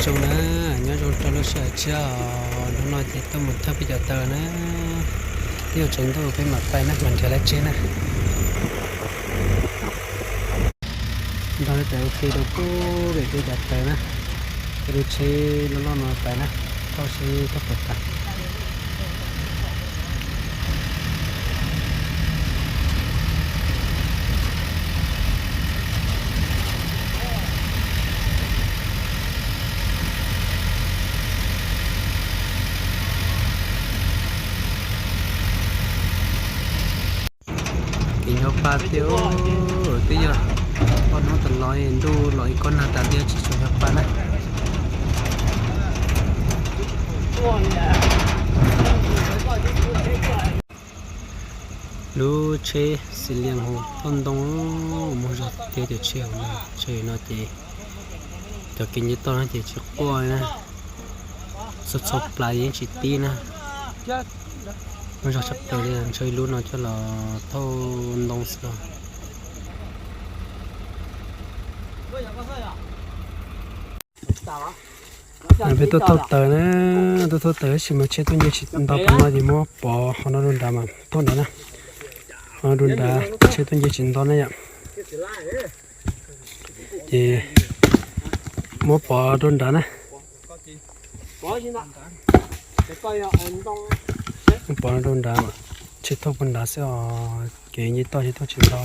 Zoo na, nyob zoo rau lub sij hawm tshiab os. Hnub no ces tuaj mus thawj peb cov taws na. Twb yuav tsaus ntuj peb mam pais na, mam nrhiav lawv tsev na. Nrog lawv tsev ua ke rau pem peb cov taws na. Peb lub tsheb loj loj no pais na, thauj seb thauj puas tas. Kev nyob pab thiab, twb yog ob hnub tas los ntuj los ib kob nag tas thiab tsis tshua nyob pab na. Lub tsheb xis lias hauv thauj ntoo, muaj zog tiag tiag. Tsheb hauv no, tsheb no ces cov kev nce toj no ces tsis quaj na, txhua txhua plas yeej tsis tib na. Muaj zog tshaj plaws li, ntshaw ib lub no coj los thauj ntoo xwb os. Peb tuaj thauj taws na, tuaj thauj taws tab sis mas tsheb tuaj nce tsis nto pem no ces muab pov hauv no rau nrad mas thauj nrad na. Hauv no rau nrad tsheb tuaj nce tsis nto na yom. Ces muab pov rau nrad na. Muab pov rau nrad, tsheb thauj puag nrad xwb os, kev nce toj tsheb thauj tsis nto.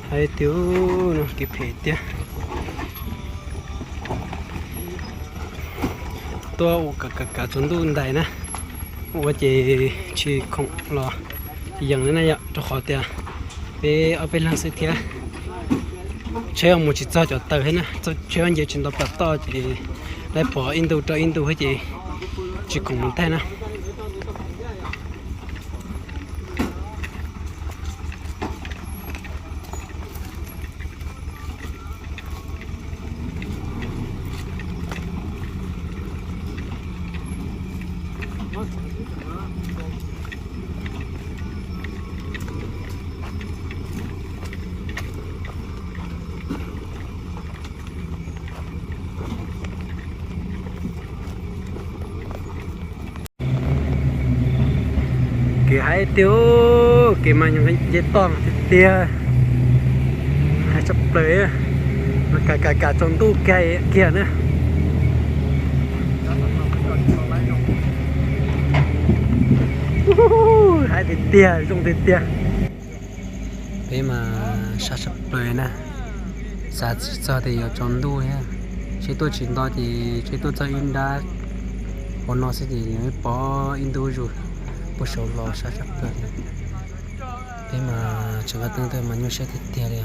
Hais tias no kev phem tiag. Tuaj ua kav kav tsaus ntuj ntais na, ua ces tsis khoom los yees li na yom, rau qhov tias peb ob peb leeg xwb thiab. Tsheb mus tsis txog cov taws thiab na, tsheb nce tsis nto plas toj ces lawv pov ib ntu rau ib ntu thiab ces tsis khoom mus thaij na. Kev haib tiag, kev mas nce toj tiag tiag, haib tshaj plaws, mas kam kam kam tsaus ntuj kiag na. Haib tiag tiag, zoo tiag tiag. Peb mas sab tshaj plaws na, xav tsis txog tias yuav tsaus ntuj thiab. Tsheb tuaj tsis nto ces tsheb tuaj txog ib nrab hauv no xwb ces pov ib ntu zuj zus puag saud los, sab tshaj plaws. Peb mas tseem nqa teeb tag mas nyuaj siab tiag tiag li.